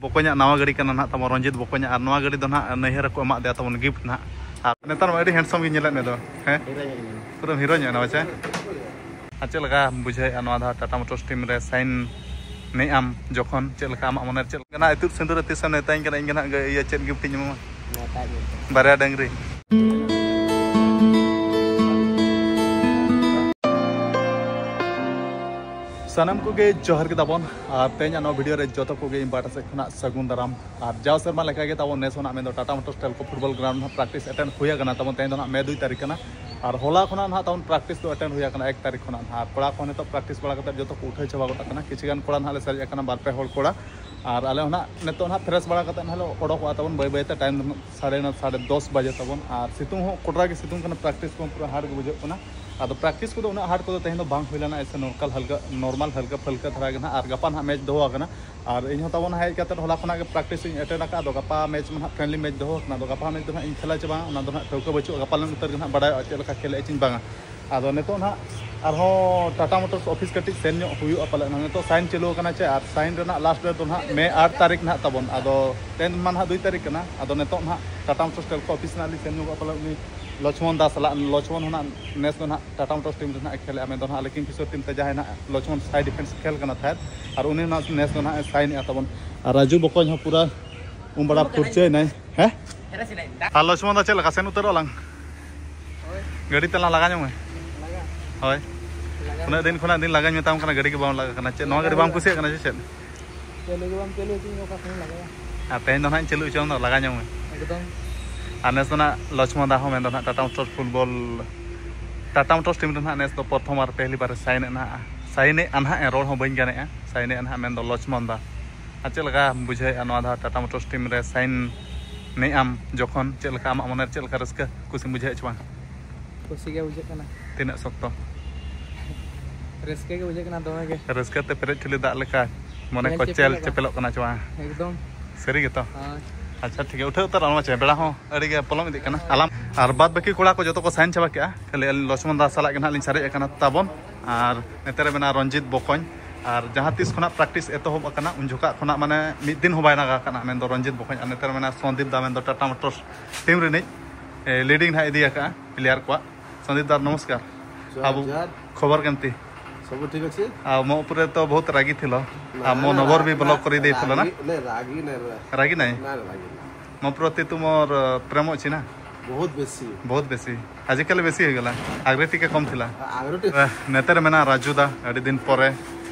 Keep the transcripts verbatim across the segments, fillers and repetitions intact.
ᱵᱚᱠᱚᱧᱟᱜ ᱱᱟᱣᱟ ᱜᱟᱹᱰᱤ ᱠᱟᱱᱟ ᱱᱟᱦᱟᱜ ᱛᱟᱵᱚᱱ, ᱨᱚᱧᱡᱤᱛ ᱵᱚᱠᱚᱧᱟᱜ, ᱟᱨ ᱱᱚᱣᱟ ᱜᱟᱹᱰᱤ ᱫᱚ ᱱᱟᱦᱟᱜ ᱱᱟᱹᱭᱦᱟᱹᱨ ᱨᱮᱠᱚ ᱮᱢᱟᱜ ᱫᱮᱭᱟ ᱛᱟᱵᱚᱱ gift ᱱᱟᱦᱟᱜ᱾ ᱟᱨ ᱱᱮᱛᱟᱨ ᱢᱟ ᱟᱹᱰᱤ handsome ᱜᱮ ᱧᱮᱞᱮᱫ ᱢᱮ ᱫᱚ, ᱦᱮᱸ? ᱯᱩᱨᱟᱹ ᱦᱤᱨᱳ ᱧᱚᱜ ᱮᱱᱟ ᱵᱟᱪᱟ᱾ ᱟᱨ ᱪᱮᱫ ᱞᱮᱠᱟ ᱵᱩᱡᱷᱟᱹᱣᱮᱫᱼᱟ ᱱᱚᱣᱟ ᱫᱷᱟᱣ ᱴᱟᱴᱟ ᱢᱳᱴᱚᱨᱥ ᱴᱤᱢ ᱨᱮ ᱥᱟᱭᱤᱱ ᱱᱮᱜ ᱟᱢ ᱡᱚᱠᱷᱚᱱ? ᱪᱮᱫ ᱞᱮᱠᱟ ᱟᱢᱟᱜ ᱢᱚᱱᱮ ᱨᱮ ᱪᱮᱫ ᱞᱮᱠᱟ? ᱤᱛᱩᱫ ᱥᱤᱸᱫᱩᱨ ᱨᱮ ᱛᱤᱥᱮᱢ ᱱᱮᱣᱛᱟᱧ ᱠᱟᱱᱟ? ᱤᱧ ᱜᱮ ᱱᱟᱦᱟᱜ ᱤᱭᱟᱹ ᱪᱮᱫ gift ᱤᱧ ᱮᱢᱟᱢᱟ? ᱵᱟᱨᱭᱟ ᱰᱟᱹᱝᱨᱤ᱾ ᱥᱟᱱᱟᱢ ᱠᱚᱜᱮ ᱡᱚᱦᱟᱨ ᱜᱮ ᱛᱟᱵᱚᱱ᱾ ᱟᱨ ᱛᱮᱦᱮᱧᱟᱜ ᱱᱚᱣᱟ video ᱨᱮ ᱡᱚᱛᱚ ᱠᱚᱜᱮ ᱤᱧ ᱯᱟᱦᱴᱟ ᱥᱮᱫ ᱠᱷᱚᱱᱟᱜ ᱥᱟᱹᱜᱩᱱ ᱫᱟᱨᱟᱢ᱾ ᱟᱨ ᱡᱟᱣ ᱥᱮᱨᱢᱟ ᱞᱮᱠᱟ ᱜᱮ ᱛᱟᱵᱚᱱ ᱱᱮᱥ ᱦᱚᱸ ᱱᱟᱜ ᱢᱮᱱᱫᱚ Tata motors Telco football ground ᱱᱟᱜ practice attend ᱦᱩᱭ ᱟᱠᱟᱱᱟ ᱛᱟᱵᱚᱱ᱾ ᱛᱮᱦᱮᱧ ᱫᱚ ᱱᱟᱜ ᱢᱮ ᱫᱩᱭ ᱛᱟᱹᱨᱤᱠᱷ ᱠᱟᱱᱟ᱾ ᱟᱨ ᱦᱚᱞᱟ ᱠᱷᱚᱱᱟᱜ ᱱᱟᱜ ᱛᱟᱵᱚᱱ practice ᱫᱚ attend ᱦᱩᱭ ᱟᱠᱟᱱᱟ ᱮᱠ ᱛᱟᱹᱨᱤᱠᱷ ᱠᱷᱚᱱᱟᱜ᱾ ᱟᱨ ᱠᱚᱲᱟ ᱠᱚ ᱱᱤᱛᱚᱜ practice ᱵᱟᱲᱟ ᱠᱟᱛᱮ ᱡᱚᱛᱚ ᱠᱚ ᱩᱴᱷᱟᱹᱣ ᱪᱟᱵᱟ ᱜᱚᱫ ᱟᱠᱟᱱᱟ᱾ ᱠᱤᱪᱷᱩ ᱜᱟᱱ ᱠᱚᱲᱟ ᱱᱟᱜ ᱞᱮ ᱥᱟᱨᱮᱡ ᱟᱠᱟᱱᱟ, ᱵᱟᱨ ᱯᱮ ᱦᱚᱲ ᱠᱚᱲᱟ᱾ ᱟᱨ ᱟᱞᱮ ᱦᱚᱸ ᱱᱟᱜ ᱱᱤᱛᱚᱜ ᱱᱟᱜ fresh ᱵᱟᱲᱟ ᱠᱟᱛᱮ ᱱᱟᱜ ᱞᱮ ᱚᱰᱚᱠᱚᱜᱼᱟ ᱛᱟᱵᱚᱱ ᱵᱟᱹᱭ ᱵᱟᱹᱭ ᱛᱮ᱾ time ᱫᱚ ᱱᱟᱜ ᱥᱟᱲᱮ ᱱᱚ, ᱥᱟᱲᱮ ᱫᱚᱥ ᱵᱟᱡᱮ ᱛᱟᱵᱚᱱ᱾ ᱟᱨ ᱥᱤᱛᱩᱝ ᱦᱚᱸ ᱠᱚᱰᱨᱟ ᱜᱮ ᱥᱤᱛᱩᱝ ᱠᱟᱱᱟ, practice ᱠᱚᱦᱚᱸ ᱯᱩᱨᱟᱹ hard ᱜᱮ ᱵᱩᱡᱷᱟᱹᱜ ᱠᱟᱱᱟ᱾ ᱟᱫᱚ practice ᱠᱚᱫᱚ ᱩᱱᱟᱹᱜ hard ᱠᱚᱫᱚ ᱛᱮᱦᱮᱧ ᱫᱚ ᱵᱟᱝ ᱦᱩᱭ ᱞᱮᱱᱟ, ᱮᱥᱮ ᱱᱚᱨᱢᱟᱞ ᱦᱟᱞᱠᱟ, ᱱᱚᱨᱢᱟᱞ ᱦᱟᱞᱠᱟ ᱯᱷᱟᱞᱠᱟ ᱫᱷᱟᱨᱟ ᱜᱮ ᱱᱟᱜ᱾ ᱟᱨ ᱜᱟᱯᱟ ᱱᱟᱜ match ᱫᱚᱦᱚ ᱟᱠᱟᱱᱟ᱾ ᱟᱨ ᱤᱧ ᱦᱚᱸ ᱛᱟᱵᱚᱱ ᱦᱮᱡ ᱠᱟᱛᱮ ᱦᱚᱞᱟ ᱠᱷᱚᱱᱟᱜ ᱜᱮ practice ᱤᱧ attend ᱟᱠᱟᱫᱼᱟ᱾ ᱟᱫᱚ ᱜᱟᱯᱟ match ᱢᱟ ᱱᱟᱜ friendly match ᱫᱚᱦᱚ ᱟᱠᱟᱱᱟ᱾ ᱟᱫᱚ ᱜᱟᱯᱟ match ᱫᱚ ᱱᱟᱜ ᱤᱧ ᱠᱷᱮᱞᱟ ᱪᱮ ᱵᱟᱝ, ᱚᱱᱟ ᱫᱚ ᱱᱟᱜ ᱴᱷᱟᱹᱣᱠᱟᱹ ᱵᱟᱹᱪᱩᱜᱼᱟ᱾ ᱜᱟᱯᱟ ᱞᱮᱱ ᱩᱛᱟᱹᱨ ᱜᱮ ᱱᱟᱜ ᱵᱟᱲᱟᱭᱚᱜᱼᱟ ᱪᱮᱫ ᱞᱮᱠᱟ ᱠᱷᱮᱞ ᱮᱫ ᱪᱚᱧ ᱵᱟᱝᱟ᱾ ᱟᱫᱚ ᱱᱤᱛᱚᱜ ᱱᱟᱜ ᱟᱨᱦᱚᱸ ᱴᱟᱴᱟ ᱢᱳᱴᱚᱨᱥ ᱚᱯᱷᱤᱥ ᱠᱟᱹᱴᱤᱡ ᱥᱮᱱ ᱧᱚᱜ ᱦᱩᱭᱩᱜᱼᱟ ᱯᱟᱞᱮ᱾ ᱱᱟᱜ ᱱᱤᱛᱚᱜ ᱥᱟᱭᱤᱱ ᱪᱟᱹᱞᱩ ᱟᱠᱟᱱᱟ ᱪᱮ, ᱟᱨ ᱥᱟᱭᱤᱱ ᱨᱮᱱᱟᱜ last date ᱫᱚ ᱱᱟᱜ ᱢᱮ ᱟᱴ ᱛᱟᱹᱨᱤᱠᱷ ᱱᱟᱜ ᱛᱟᱵᱚᱱ᱾ ᱟᱫᱚ ᱛᱮᱦᱮᱧ ᱢᱟ ᱱᱟᱜ ᱫᱩᱭ ᱛᱟᱹᱨᱤᱠᱷ ᱠᱟᱱᱟ᱾ ᱟᱫᱚ ᱱᱤᱛᱚᱜ ᱱᱟᱜ ᱴᱟᱴᱟ ᱢᱳᱴᱚᱨᱥ ᱴᱮᱞᱠᱳ ᱚᱯᱷᱤᱥ ᱱᱟᱜ ᱞᱤᱧ ᱥᱮᱱ ᱧᱚᱜᱚᱜᱼᱟ ᱯᱟᱞᱮ ᱩᱱᱤ ᱞᱚᱪᱷᱢᱚᱱ ᱫᱟ ᱥᱟᱞᱟᱜ᱾ ᱞᱚᱪᱷᱢᱚᱱ ᱦᱚᱸ ᱱᱟᱜ ᱱᱮᱥ ᱫᱚ ᱱᱟᱜ ᱴᱟᱴᱟ ᱢᱳᱴᱚᱨᱥ ᱴᱤᱢ ᱨᱮ ᱱᱟᱜ ᱮ ᱠᱷᱮᱞᱮᱜᱼᱟ, ᱢᱮᱱᱫᱚ ᱱᱟᱜ ᱟᱞᱮ ᱠᱤᱝᱯᱷᱤᱥᱚᱨ ᱴᱤᱢ ᱛᱮ ᱡᱟᱦᱟᱸᱭ ᱱᱟᱜ ᱞᱚᱪᱷᱢᱚᱱ ᱥᱟᱭᱤᱰ ᱰᱤᱯᱷᱮᱱᱥ ᱠᱷᱮᱞ ᱠᱟᱱᱟ ᱛᱟᱦᱮᱸᱫ, ᱟᱨ ᱩᱱᱤ ᱱᱟᱜ ᱱᱮᱥ ᱫᱚ ᱱᱟᱜ ᱮ ᱥᱟᱭᱤᱱᱮᱜᱼᱟ ᱛᱟᱵᱚᱱ᱾ ᱟᱨ ᱨᱟᱡᱩ ᱵᱚᱠᱚᱧ ᱦᱚᱸ ᱯᱩᱨᱟᱹ ᱩᱢ ᱵᱟᱲᱟ ᱯᱷᱩᱨᱪᱟᱹᱭᱮᱱᱟᱭ᱾ ᱦᱮᱸ? ᱟᱨ ᱞᱚᱪᱷᱢᱚᱱ ᱫᱟ ᱪᱮᱫ ᱞᱮᱠᱟ, ᱥᱮᱱ ᱩᱛᱟᱹᱨᱚᱜ ᱟᱞᱟᱝ? ᱜᱟᱹᱰᱤ ᱛᱮᱞᱟᱝ ᱞᱟᱜᱟ ᱧᱚᱜ ᱢᱮ᱾ ᱦᱳᱭ᱾ ᱩᱱᱟᱹᱜ ᱫᱤᱱ ᱠᱷᱚᱱᱟᱜ ᱫᱤᱱ ᱞᱟᱜᱟᱧ ᱢᱮᱛᱟᱢ ᱠᱟᱱᱟ, ᱜᱟᱹᱰᱤ ᱜᱮ ᱵᱟᱢ ᱞᱟᱜᱟᱜ ᱠᱟᱱᱟ᱾ ᱪᱮᱫ ᱱᱚᱣᱟ ᱜᱟᱹᱰᱤ ᱵᱟᱢ ᱠᱩᱥᱤᱭᱟᱜ ᱠᱟᱱᱟ ᱥᱮ ᱪᱮᱫ? ᱪᱟᱹᱞᱩ ᱜᱮ ᱵᱟᱢ ᱪᱟᱹᱞᱩ ᱦᱚᱪᱚᱧ, ᱚᱠᱟ ᱠᱷᱚᱱᱤᱧ ᱞᱟᱜᱟᱭᱟ? ᱟᱨ ᱛᱮᱦᱮᱧ ᱫᱚ ᱱᱟᱦᱟᱜ ᱤᱧ ᱪᱟᱹᱞᱩ ᱦᱚᱪᱚᱣᱟᱢ ᱫᱚ, ᱞᱟᱜᱟ ᱧᱚᱜ ᱢᱮ᱾ ᱮᱠᱫᱚᱢ᱾ ᱟᱨ ᱱᱮᱥ ᱫᱚ ᱱᱟᱜ ᱞᱚᱪᱷᱢᱚᱱ ᱫᱟ ᱦᱚᱸ ᱢᱮᱱᱫᱚ ᱱᱟᱜ Tata motors football, Tata motors team ᱨᱮ ᱱᱟᱜ ᱱᱮᱥ ᱫᱚ ᱯᱨᱚᱛᱷᱚᱢ ᱟᱨ ᱯᱮᱦᱞᱤ ᱵᱟᱨ ᱮ ᱥᱟᱭᱤᱱᱮᱫ ᱱᱟᱜ, ᱥᱟᱭᱤᱱᱮᱫᱼᱟ ᱱᱟᱜ, ᱨᱚᱲ ᱦᱚᱸ ᱵᱟᱹᱧ ᱜᱟᱱᱮᱫᱼᱟ, ᱥᱟᱭᱤᱱᱮᱫᱼᱟ ᱱᱟᱜ ᱢᱮᱱᱫᱚ ᱞᱚᱪᱷᱢᱚᱱ ᱫᱟ᱾ ᱟᱨ ᱪᱮᱫ ᱞᱮᱠᱟ ᱵᱩᱡᱷᱟᱹᱣᱮᱫᱼᱟ ᱱᱚᱣᱟ ᱫᱷᱟᱣ ᱴᱟᱴᱟ ᱢᱳᱴᱚᱨᱥ ᱴᱤᱢ ᱨᱮ ᱥᱟᱭᱤᱱ ᱱᱮᱜ ᱟᱢ ᱡᱚᱠᱷᱚᱱ? ᱪᱮᱫ ᱞᱮᱠᱟ ᱟᱢᱟᱜ ᱢᱚᱱᱮ ᱨᱮ ᱪᱮᱫ ᱞᱮᱠᱟ ᱨᱟᱹᱥᱠᱟᱹ ᱠᱩᱥᱤᱢ ᱵᱩᱡᱷᱟᱹᱣᱮᱫ ᱪᱮ ᱵᱟᱝ? ᱠᱩᱥᱤ ᱜᱮ ᱵᱩᱡᱷᱟᱹᱜ ᱠᱟᱱᱟ᱾ ᱛᱤᱱᱟᱹᱜ ᱥᱚᱠᱛᱚ? ᱨᱟᱹᱥᱠᱟᱹ ᱜᱮ ᱵᱩᱡᱷᱟᱹᱜ ᱠᱟᱱᱟ ᱫᱚᱢᱮ ᱜᱮ᱾ ᱨᱟᱹᱥᱠᱟᱹ ᱛᱮ ᱯᱮᱨᱮᱡ ᱴᱷᱤᱞᱤ ᱫᱟᱜ ᱞᱮᱠᱟ ᱢᱚᱱᱮ ᱪᱮᱦᱮᱞ ᱠᱚ ᱪᱮᱯᱮᱞ ᱪᱮᱦᱮᱞ ᱟᱠᱟᱱᱟ᱾ ᱪᱮᱯᱮᱞᱚᱜ ᱠᱟᱱᱟ ᱪᱮ ᱵᱟᱝ? ᱮᱠᱫᱚᱢ᱾ ᱥᱟᱹᱨᱤ ᱜᱮᱛᱚ? ᱦᱳᱭ᱾ ᱟᱪᱪᱷᱟ, ᱴᱷᱤᱠ ᱜᱮᱭᱟ, ᱩᱴᱷᱟᱹᱣ ᱩᱛᱟᱹᱨ ᱟᱞᱚᱢ ᱪᱮ, ᱵᱮᱲᱟ ᱦᱚᱸ ᱟᱹᱰᱤ ᱜᱮ ᱯᱚᱞᱚᱢ ᱤᱫᱤᱜ ᱠᱟᱱᱟ᱾ ᱟᱞᱟᱝ ᱟᱨ ᱵᱟᱫ ᱵᱟᱹᱠᱤ ᱠᱚᱲᱟ ᱠᱚ ᱡᱚᱛᱚ ᱠᱚ ᱥᱟᱭᱤᱱ ᱪᱟᱵᱟ ᱠᱮᱜᱼᱟ, ᱠᱷᱟᱹᱞᱤ ᱟᱹᱞᱤᱧ ᱞᱚᱪᱷᱢᱚᱱ ᱫᱟ ᱥᱟᱞᱟᱜ ᱜᱮ ᱱᱟᱦᱟᱜ ᱞᱤᱧ ᱥᱟᱨᱮᱡ ᱟᱠᱟᱱᱟ ᱛᱟᱵᱚᱱ᱾ ᱟᱨ ᱱᱚᱛᱮ ᱨᱮ ᱢᱮᱱᱟᱜᱼᱟ ᱨᱚᱧᱡᱤᱛ ᱵᱚᱠᱚᱧ, ᱟᱨ ᱡᱟᱦᱟᱸ ᱛᱤᱥ ᱠᱷᱚᱱᱟᱜ practice ᱮᱛᱚᱦᱚᱵ ᱟᱠᱟᱱᱟ, ᱩᱱ ᱡᱚᱠᱷᱟᱜ ᱠᱷᱚᱱᱟᱜ ᱢᱟᱱᱮ ᱢᱤᱫ ᱫᱤᱱ ᱦᱚᱸ ᱵᱟᱭ ᱞᱟᱸᱜᱟ ᱟᱠᱟᱱᱟ, ᱢᱮᱱᱫᱚ ᱨᱚᱧᱡᱤᱛ ᱵᱚᱠᱚᱧ᱾ ᱟᱨ ᱱᱮᱛᱟᱨ ᱢᱮᱱᱟᱭ ᱥᱚᱱᱫᱤᱯ ᱫᱟ, ᱢᱮᱱᱫᱚ ᱴᱟᱴᱟ ᱢᱳᱴᱚᱨᱥ ᱴᱤᱢ ᱨᱤᱱᱤᱡ, ᱮ, leading ᱱᱟᱦᱟᱜ ᱤᱫᱤ ᱟᱠᱟᱫᱼᱟ player ᱠᱚᱣᱟᱜ᱾ ᱥᱚᱱᱫᱤᱯ ᱫᱟ, ନମସ୍କାର। ଜୟ, ଆଉ ଜୟ। ଖବର କେମିତି? ସବୁ ଠିକ୍ ଅଛି। ଆଉ ମୋ ଉପରେ ତ ବହୁତ ରାଗି ଥିଲ। ନା, ଆଉ ମୋ ନା, ନମ୍ବର ବି ରାଗି, ବ୍ଲକ କରିଦେଇଥିଲ ନା? ରାଗି, ନାଇଁ, ରାଗି ନାଇଁ, ରା-, ରାଗି ନାଇଁ। ନା, ରାଗି ନାଇଁ। ମୋ ପ୍ରତି ତୁମର ପ୍ରେମ ଅଛି ନା? ବହୁତ ବେଶୀ। ବହୁତ ବେଶୀ। ଆଜିକାଲି ବେଶୀ ହେଇଗଲା, ଆଗରେ ଟିକେ କମ୍ ଥିଲା। ଆ-, ଆଗରୁ ଟିକେ ଆ, ନେତାରେ ମେନା ରାଜୁ ଦା, ᱟᱹᱰᱤ ᱫᱤᱱ ᱯᱚᱨᱮ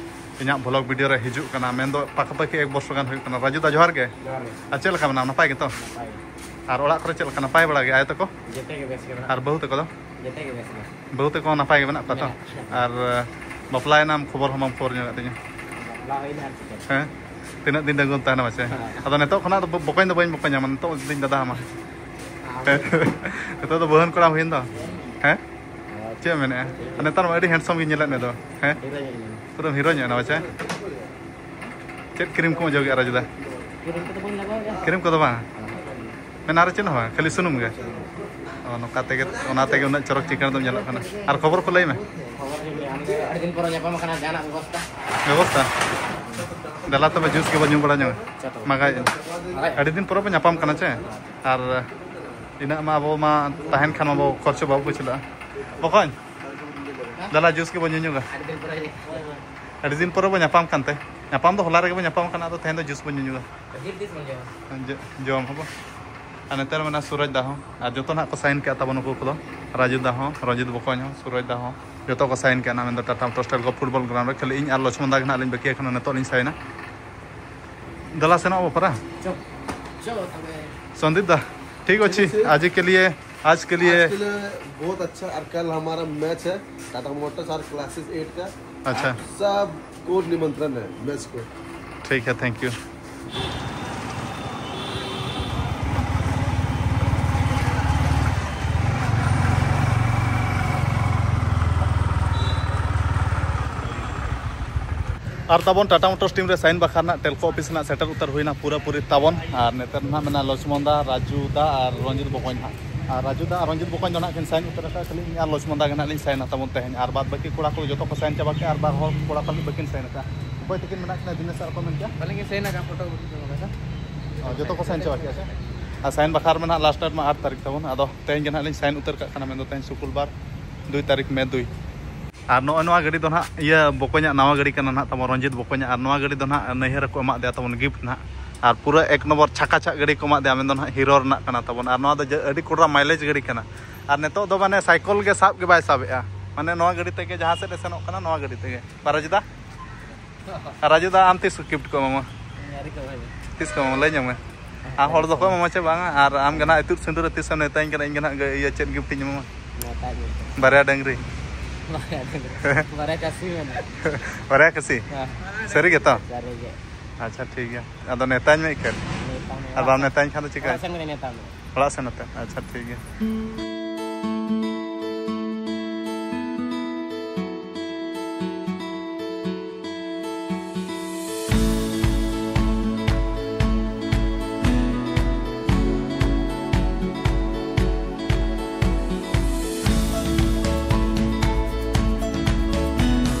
ᱤᱧᱟᱹᱜ ᱵᱷᱞᱚᱜ ᱵᱷᱤᱰᱤᱭᱳ ᱨᱮ ᱦᱤᱡᱩᱜ ᱠᱟᱱᱟ, ᱢᱮᱱᱫᱚ ᱯᱟᱠᱟᱯᱟᱠᱤ ᱮᱠ ᱵᱚᱨᱥᱚ ᱜᱟᱱ ᱦᱩᱭᱩᱜ ᱠᱟᱱᱟ᱾ ᱨᱟᱡᱩ ᱫᱟ, ᱡᱚᱦᱟᱨ ᱜᱮ᱾ ᱡᱚᱦᱟᱨ ᱜᱮ᱾ ᱟᱨ ᱪᱮᱫ ᱞᱮᱠᱟ ᱢᱮᱱᱟᱢᱟ? ᱱᱟᱯᱟᱭ ᱜᱮᱛᱚ? ᱱᱟᱯᱟᱭ ᱜᱮ᱾ ᱟᱨ ᱚᱲᱟᱜ ᱠᱚᱨᱮ ᱪᱮᱫ ᱞᱮᱠᱟ? ᱱᱟᱯᱟᱭ ᱵᱟᱲᱟ ᱜᱮ? ᱟᱭᱳ ᱛᱟᱠᱚ? ᱡᱚᱛᱚ ᱜᱮ ᱵᱮᱥ ᱜᱮ ᱢᱮᱱᱟᱜ ᱟᱨ ᱵᱟᱹᱦᱩ ᱛᱟᱠᱚ ᱫᱚ? ᱡᱚᱛᱚ ᱜᱮ ᱵᱮᱥ ᱜᱮ᱾ ᱵᱟᱹᱦᱩ ᱛᱟᱠᱚ ᱱᱟᱯᱟᱭ ᱜᱮ ᱢᱮᱱᱟᱜ ᱠᱚᱣᱟ ᱛᱚ? ᱢᱮᱱᱟᱜ ᱠᱚᱣᱟ᱾ ᱟᱨ, ᱟ, ᱵᱟᱯᱞᱟᱭᱮᱱᱟᱢ, ᱠᱷᱚᱵᱚᱨ ᱦᱚᱸ ᱵᱟᱢ ᱠᱷᱚᱵᱚᱨ ᱧᱚᱜ ᱟᱠᱟᱫ ᱛᱤᱧᱟᱹ᱾ ᱵᱟᱯᱞᱟ ᱦᱩᱭᱱᱟ ᱟᱨ ᱪᱤᱠᱟᱹ? ᱦᱮᱸ? ᱛᱤᱱᱟᱹᱜ ᱫᱤᱱ ᱰᱟᱺᱜᱩᱣᱟᱹᱢ ᱛᱟᱦᱮᱱᱟ ᱢᱟᱥᱮ? ᱦᱮᱸ᱾ ᱟᱫᱚ ᱱᱤᱛᱚᱜ ᱠᱷᱚᱱᱟᱜ ᱫᱚ ᱵᱚ-, ᱵᱚᱠᱚᱧ ᱫᱚ ᱵᱟᱹᱧ ᱵᱚᱠᱚᱧᱟᱢᱟ, ᱱᱤᱛᱚᱜ ᱫᱚᱧ ᱫᱟᱫᱟ ᱟᱢᱟ᱾ ᱟᱢ ᱦᱮᱸ? ᱱᱤᱛᱚᱜ ᱫᱚ ᱵᱟᱹᱦᱩᱣᱟᱱ ᱠᱚᱲᱟᱢ ᱦᱩᱭᱮᱱ ᱫᱚ᱾ ᱦᱮᱸ? ᱪᱮᱫ ᱮᱢ ᱢᱮᱱᱮᱫᱼᱟ? ᱟᱨ ᱱᱮᱛᱟᱨ ᱢᱟ ᱟᱹᱰᱤ ᱦᱮᱱᱰᱥᱚᱢ ᱜᱤᱧ ᱧᱮᱞᱮᱫ ᱢᱮ ᱫᱚ᱾ ᱦᱮᱸ? ᱦᱤᱨᱳ ᱧᱚᱜ ᱤᱧ ᱢᱮ᱾ ᱯᱩᱨᱟᱹᱢ ᱦᱤᱨᱳ ᱧᱚᱜ ᱮᱱᱟ ᱢᱟᱪᱮ᱾ ᱪᱮᱫ ᱠᱨᱤᱢ ᱠᱚᱢ ᱚᱡᱚᱜᱮᱫᱼᱟ ᱨᱟᱡᱩ ᱫᱟ? ᱠᱨᱤᱢ ᱠᱚᱫᱚ ᱵᱟᱹᱧ ᱞᱟᱜᱟᱣᱮᱫᱼᱟ᱾ ᱠᱨᱤᱢ ᱠᱚᱫᱚ ᱵᱟᱝ? ᱢᱮᱱᱟ ᱟᱨ ᱪᱮᱫ ᱦᱚᱸ ᱵᱟᱝ, ᱠᱷᱟᱹᱞᱤ ᱥᱩᱱᱩᱢ ᱜᱮ? ᱚ, ᱱᱚᱝᱠᱟ ᱛᱮᱜᱮ, ᱚᱱᱟ ᱛᱮᱜᱮ ᱩᱱᱟᱹᱜ ᱪᱚᱨᱚᱠ ᱪᱤᱠᱟᱹᱬ ᱫᱚᱢ ᱧᱮᱞᱚᱜ ᱠᱟᱱᱟ᱾ ᱟᱨ ᱠᱷᱚᱵᱚᱨ ᱠᱚ ᱞᱟᱹᱭ ᱢᱮ᱾ ᱠᱷᱚᱵᱚᱨ ᱪᱮᱫ ᱞᱟᱹᱭᱟ? ᱟᱢ ᱜᱮ ᱟᱹᱰᱤ ᱫᱤᱱ ᱯᱚᱨᱮ ᱧᱟᱯᱟᱢ ᱟᱠᱟᱱᱟ, ᱡᱟᱦᱟᱱᱟᱜ ᱵᱮᱵᱚᱥᱛᱟ? ᱵᱮᱵᱚᱥᱛᱟ? ᱫᱮᱞᱟ ᱛᱚᱵᱮ ᱡᱩᱥ ᱜᱮᱵᱚᱱ ᱧᱩ ᱵᱟᱲᱟ ᱧᱚᱜᱟ᱾ ᱟᱪᱪᱷᱟ ᱛᱚᱵᱮ᱾ ᱢᱟᱸᱜᱟᱭᱮᱫ ᱟᱹᱧ᱾ ᱢᱟᱸᱜᱟᱭ᱾ ᱟᱹᱰᱤ ᱫᱤᱱ ᱯᱚᱨᱮ ᱵᱚᱱ ᱧᱟᱯᱟᱢ ᱠᱟᱱᱟ ᱪᱮ? ᱟᱨ ᱤᱱᱟᱹᱜ ᱢᱟ ᱟᱵᱚ ᱢᱟ ᱛᱟᱦᱮᱱ ᱠᱷᱟᱱ ᱢᱟᱵᱚ ᱠᱷᱚᱨᱪᱚ ᱵᱟᱵᱚ ᱯᱟᱹᱪᱷᱞᱟᱹᱜᱼᱟ᱾ ᱵᱚᱠᱚᱧ, ᱫᱮᱞᱟ ᱡᱩᱥ ᱜᱮᱵᱚᱱ ᱧᱩ ᱧᱚᱜᱟ᱾ ᱟᱹᱰᱤ ᱫᱤᱱ ᱯᱚᱨᱮ᱾ ᱟᱹᱰᱤ ᱫᱤᱱ ᱯᱚᱨᱮ ᱵᱚᱱ ᱧᱟᱯᱟᱢ ᱠᱟᱱᱛᱮ᱾ ᱧᱟᱯᱟᱢ ᱫᱚ ᱦᱚᱞᱟ ᱨᱮᱜᱮ ᱵᱚᱱ ᱧᱟᱯᱟᱢ ᱠᱟᱱᱟ, ᱟᱫᱚ ᱛᱮᱦᱮᱧ ᱫᱚ ᱡᱩᱥ ᱵᱚᱱ ᱧᱩ ᱧᱚᱜᱟ᱾ ᱡᱤᱞ ᱛᱤᱥ ᱵᱚᱱ ᱡᱚᱢᱟ? ᱡᱚ-, ᱡᱚᱢ ᱦᱚᱸᱵᱚ᱾ ᱟᱨ ᱱᱮᱛᱟᱨ ᱢᱮᱱᱟᱜᱼᱟ ᱥᱩᱨᱚᱡᱽ ᱫᱟ ᱦᱚᱸ, ᱟᱨ ᱡᱚᱛᱚ ᱱᱟᱦᱟᱜ ᱠᱚ ᱥᱟᱭᱤᱱ ᱠᱮᱜᱼᱟ ᱛᱟᱵᱚᱱ ᱱᱩᱠᱩ ᱠᱚᱫᱚ, ᱨᱟᱡᱩ ᱫᱟ ᱦᱚᱸ, ᱨᱚᱡᱤᱛ ᱵᱚᱠᱚᱧ ᱦᱚᱸ, ᱥᱩᱨᱚᱡᱽ ᱫᱟ ᱦᱚᱸ, ᱡᱚᱛᱚ ᱠᱚ ᱥᱟᱭᱤᱱ ᱠᱮᱜᱼᱟ ᱱᱟᱦᱟᱜ, ᱢᱮᱱᱫᱚ Tata motors Telco football ground ᱨᱮ᱾ ᱠᱷᱟᱹᱞᱤ ᱤᱧ ᱟᱨ ᱞᱚᱪᱷᱢᱚᱱ ᱫᱟ ᱜᱮ ᱱᱟᱦᱟᱜ ᱞᱤᱧ ᱵᱟᱹᱠᱤᱭᱟ, ᱮᱠᱷᱚᱱ ᱱᱤᱛᱚᱜ ᱞᱤᱧ ᱥᱟᱭᱤᱱᱟ᱾ ᱫᱮᱞᱟ ᱥᱮᱱᱚᱜ ᱟᱵᱚ ᱯᱟᱨᱟ᱾ ᱪᱚ, ᱪᱚ ᱛᱚᱵᱮ᱾ ᱥᱚᱱᱫᱤᱯ ᱫᱟ, ᱴᱷᱤᱠ ᱚᱪᱷᱤ, ᱴᱷᱤᱠ ᱚᱪᱷᱤ᱾ ᱟᱡ ᱠᱮ ᱞᱤᱭᱮ, ᱟᱡ ᱠᱮ ᱞᱤᱭᱮ। आज के लिए बहुत अच्छा, और कल हमारा मैच है टाटा मोटर्स और क्लासेस एट का। अच्छा। आप सब को निमंत्रण है मैच को। ठीक है, thank you। ᱟᱨ ᱛᱟᱵᱚᱱ ᱴᱟᱴᱟ ᱢᱳᱴᱚᱨᱥ ᱴᱤᱢ ᱨᱮ ᱥᱟᱭᱤᱱ ᱵᱟᱠᱷᱨᱟ ᱨᱮᱱᱟᱜ ᱴᱮᱞᱠᱳ ᱚᱯᱷᱤᱥ ᱨᱮᱱᱟᱜ ᱥᱮᱴᱮᱨ ᱩᱛᱟᱹᱨ ᱦᱩᱭᱱᱟ ᱯᱩᱨᱟᱹᱯᱩᱨᱤ ᱛᱟᱵᱚᱱ᱾ ᱟᱨ ᱱᱮᱛᱟᱨ ᱱᱟᱦᱟᱜ ᱢᱮᱱᱟᱜᱼᱟ ᱞᱚᱪᱷᱢᱚᱱ ᱫᱟ, ᱨᱟᱡᱩ ᱫᱟ ᱟᱨ ᱨᱚᱧᱡᱤᱛ ᱵᱚᱠᱚᱧ ᱱᱟᱦᱟᱜ᱾ ᱟᱨ ᱨᱟᱡᱩ ᱫᱟ ᱟᱨ ᱨᱚᱧᱡᱤᱛ ᱵᱚᱠᱚᱧ ᱫᱚ ᱱᱟᱦᱟᱜ ᱠᱤᱱ ᱥᱟᱭᱤᱱ ᱩᱛᱟᱹᱨ ᱟᱠᱟᱫᱼᱟ, ᱠᱷᱟᱹᱞᱤ ᱤᱧ ᱟᱨ ᱞᱚᱪᱷᱢᱚᱱ ᱫᱟ ᱜᱮ ᱱᱟᱦᱟᱜ ᱞᱤᱧ ᱥᱟᱭᱤᱱᱟ ᱛᱟᱵᱚᱱ ᱛᱮᱦᱮᱧ᱾ ᱟᱨ ᱵᱟᱫ ᱵᱟᱹᱠᱤ ᱠᱚᱲᱟ ᱠᱚ ᱡᱚᱛᱚ ᱠᱚ ᱥᱟᱭᱤᱱ ᱪᱟᱵᱟ ᱠᱮᱫᱼᱟ, ᱟᱨ ᱵᱟᱨ ᱦᱚᱲ ᱠᱚᱲᱟ ᱯᱟᱞᱮ ᱵᱟᱹᱠᱤᱱ ᱥᱟᱭᱤᱱ ᱟᱠᱟᱫᱼᱟ᱾ ᱚᱠᱚᱭ ᱛᱟᱹᱠᱤᱱ ᱢᱮᱱᱟᱜ ᱠᱤᱱᱟ ᱫᱤᱱᱮᱥ ᱟᱨ ᱚᱠᱚᱭ ᱢᱮᱱ ᱠᱮᱭᱟ? ᱵᱟᱹᱞᱤᱧ ᱥᱟᱭᱤᱱ ᱟᱠᱟᱫᱼᱟ, ᱯᱷᱳᱴᱳ ᱩᱰᱩᱠ ᱪᱟᱵᱟ ᱠᱟᱫᱟ᱾ ᱚ, ᱡᱚᱛᱚ ᱠᱚ ᱥᱟᱭᱤᱱ ᱪᱟᱵᱟ ᱠᱮᱫᱼᱟ ᱥᱮ? ᱟᱨ ᱥᱟᱭᱤᱱ ᱵᱟᱠᱷᱨᱟ ᱢᱟ ᱱᱟᱦᱟᱜ ᱞᱟᱥᱴ ᱰᱮᱴ ᱢᱟ ᱟᱴ ᱛᱟᱹᱨᱤᱠᱷ ᱛᱟᱵᱚᱱ, ᱟᱫᱚ ᱛᱮᱦᱮᱧ ᱜᱮ ᱱᱟᱦᱟᱜ ᱞᱤᱧ ᱥᱟᱭᱤᱱ ᱩᱛᱟᱹᱨ ᱠᱟᱜ ᱠᱟᱱᱟ, ᱢᱮᱱᱫᱚ ᱛᱮᱦᱮᱧ ᱥᱩᱠᱩᱞᱵᱟᱨ ᱫᱩᱭ ᱛᱟᱹᱨᱤᱠᱷ ᱢᱮ ᱫᱩᱭ᱾ ᱟᱨ ᱱᱚᱜᱼᱚᱭ ᱱᱚᱣᱟ ᱜᱟᱹᱰᱤ ᱫᱚ ᱱᱟᱦᱟᱜ ᱤᱭᱟᱹ ᱵᱚᱠᱚᱧᱟᱜ ᱱᱟᱣᱟ ᱜᱟᱹᱰᱤ ᱠᱟᱱᱟ ᱱᱟᱦᱟᱜ ᱛᱟᱵᱚᱱ, ᱨᱚᱧᱡᱤᱛ ᱵᱚᱠᱚᱧᱟᱜ᱾ ᱟᱨ ᱱᱚᱣᱟ ᱜᱟᱹᱰᱤ ᱫᱚ ᱱᱟᱦᱟᱜ ᱱᱟᱹᱭᱦᱟᱹᱨ ᱨᱮᱠᱚ ᱮᱢᱟᱜ ᱫᱮᱭᱟ ᱛᱟᱵᱚᱱ ᱜᱤᱯᱷᱴ ᱱᱟᱦᱟᱜ᱾ ᱟᱨ ᱯᱩᱨᱟᱹ ᱮᱠ ᱱᱚᱢᱵᱚᱨ ᱪᱷᱟᱠᱟ ᱪᱷᱟᱠ ᱜᱟᱹᱰᱤ ᱠᱚ ᱮᱢᱟᱜ ᱫᱮᱭᱟ, ᱢᱮᱱᱫᱚ ᱱᱟᱦᱟᱜ ᱦᱤᱨᱳ ᱨᱮᱱᱟᱜ ᱠᱟᱱᱟ ᱛᱟᱵᱚᱱ᱾ ᱟᱨ ᱱᱚᱣᱟ ᱫᱚ ᱡᱟ-, ᱟᱹᱰᱤ ᱠᱚᱰᱨᱟ ᱢᱟᱭᱞᱮᱡᱽ ᱜᱟᱹᱰᱤ ᱠᱟᱱᱟ᱾ ᱟᱨ ᱱᱤᱛᱚᱜ ᱫᱚ ᱢᱟᱱᱮ ᱥᱟᱭᱠᱮᱞ ᱜᱮ ᱥᱟᱵ ᱜᱮ ᱵᱟᱭ ᱥᱟᱵᱮᱜᱼᱟ, ᱢᱟᱱᱮ ᱱᱚᱣᱟ ᱜᱟᱹᱰᱤ ᱛᱮᱜᱮ ᱡᱟᱦᱟᱸ ᱥᱮᱫ ᱮ ᱥᱮᱱᱚᱜ ᱠᱟᱱᱟ, ᱱᱚᱣᱟ ᱜᱟᱹᱰᱤ ᱛᱮᱜᱮ᱾ ᱯᱟᱨᱟᱡᱤᱛᱟ? ᱟᱨ ᱨᱟᱡᱩ ᱫᱟ, ᱟᱢ ᱛᱤᱥ ᱠᱚ ᱜᱤᱯᱷᱴ ᱠᱚ ᱮᱢᱟᱢᱟ? ᱟᱹᱣᱨᱤ ᱠᱚ ᱮᱢᱟᱧᱟ᱾ ᱛᱤᱥ ᱠᱚ ᱮᱢᱟᱢᱟ? ᱞᱟᱹᱭ ᱧᱚᱜ ᱢᱮ᱾ ᱟᱨ ᱦᱚᱲ ᱫᱚᱠᱚ ᱮᱢᱟᱢᱟ ᱪᱮ ᱵᱟᱝᱟ? ᱟᱨ ᱟᱢ ᱜᱮ ᱱᱟᱦᱟᱜ ᱤᱛᱩᱫ ᱥᱤᱸᱫᱩᱨ ᱨᱮ ᱛᱤᱥ ᱮᱢ ᱱᱮᱣᱛᱟᱧ ᱠᱟᱱᱟ? ᱤᱧ ᱜᱮ ᱱᱟᱦᱟᱜ ᱤᱭᱟᱹ, ᱪᱮᱫ ᱜᱤᱯᱷᱴ ᱤᱧ ᱮᱢᱟᱢᱟ? ᱢᱮᱛᱟᱭ ᱢᱮ᱾ ᱵᱟᱨᱭᱟ ᱰᱟᱹᱝᱨᱤ᱾ ᱵᱟᱨᱭᱟ ᱰᱟᱹᱝᱨᱤ᱾ ᱵᱟᱨᱭᱟ ᱠᱟᱹᱥᱤ ᱢᱮᱱᱟᱜᱼᱟ᱾ ᱵᱟᱨᱭᱟ ᱠᱟᱹᱥᱤ? ᱦᱮᱸ᱾ ᱥᱟᱹᱨᱤ ᱜᱮᱛᱚ? ᱥᱟᱹᱨᱤ ᱜᱮ᱾ ᱟᱪᱪᱷᱟ, ᱴᱷᱤᱠ ᱜᱮᱭᱟ᱾ ᱟᱫᱚ ᱱᱮᱣᱛᱟᱧ ᱢᱮ ᱤᱠᱷᱟᱹᱱ᱾ ᱱᱮᱣᱛᱟ ᱢᱮ᱾ ᱟᱨ ᱵᱟᱢ ᱱᱮᱣᱛᱟᱧ ᱠᱷᱟᱱ ᱫᱚ ᱪᱤᱠᱟᱹ? ᱚᱲᱟᱜ ᱥᱮᱱ ᱠᱟᱛᱮ ᱱᱮᱣᱛᱟ ᱢᱮ᱾ ᱚᱲᱟᱜ ᱥᱮᱱ ᱠᱟᱛᱮ? ᱟᱪᱪᱷᱟ, ᱴᱷᱤᱠ ᱜᱮᱭᱟ᱾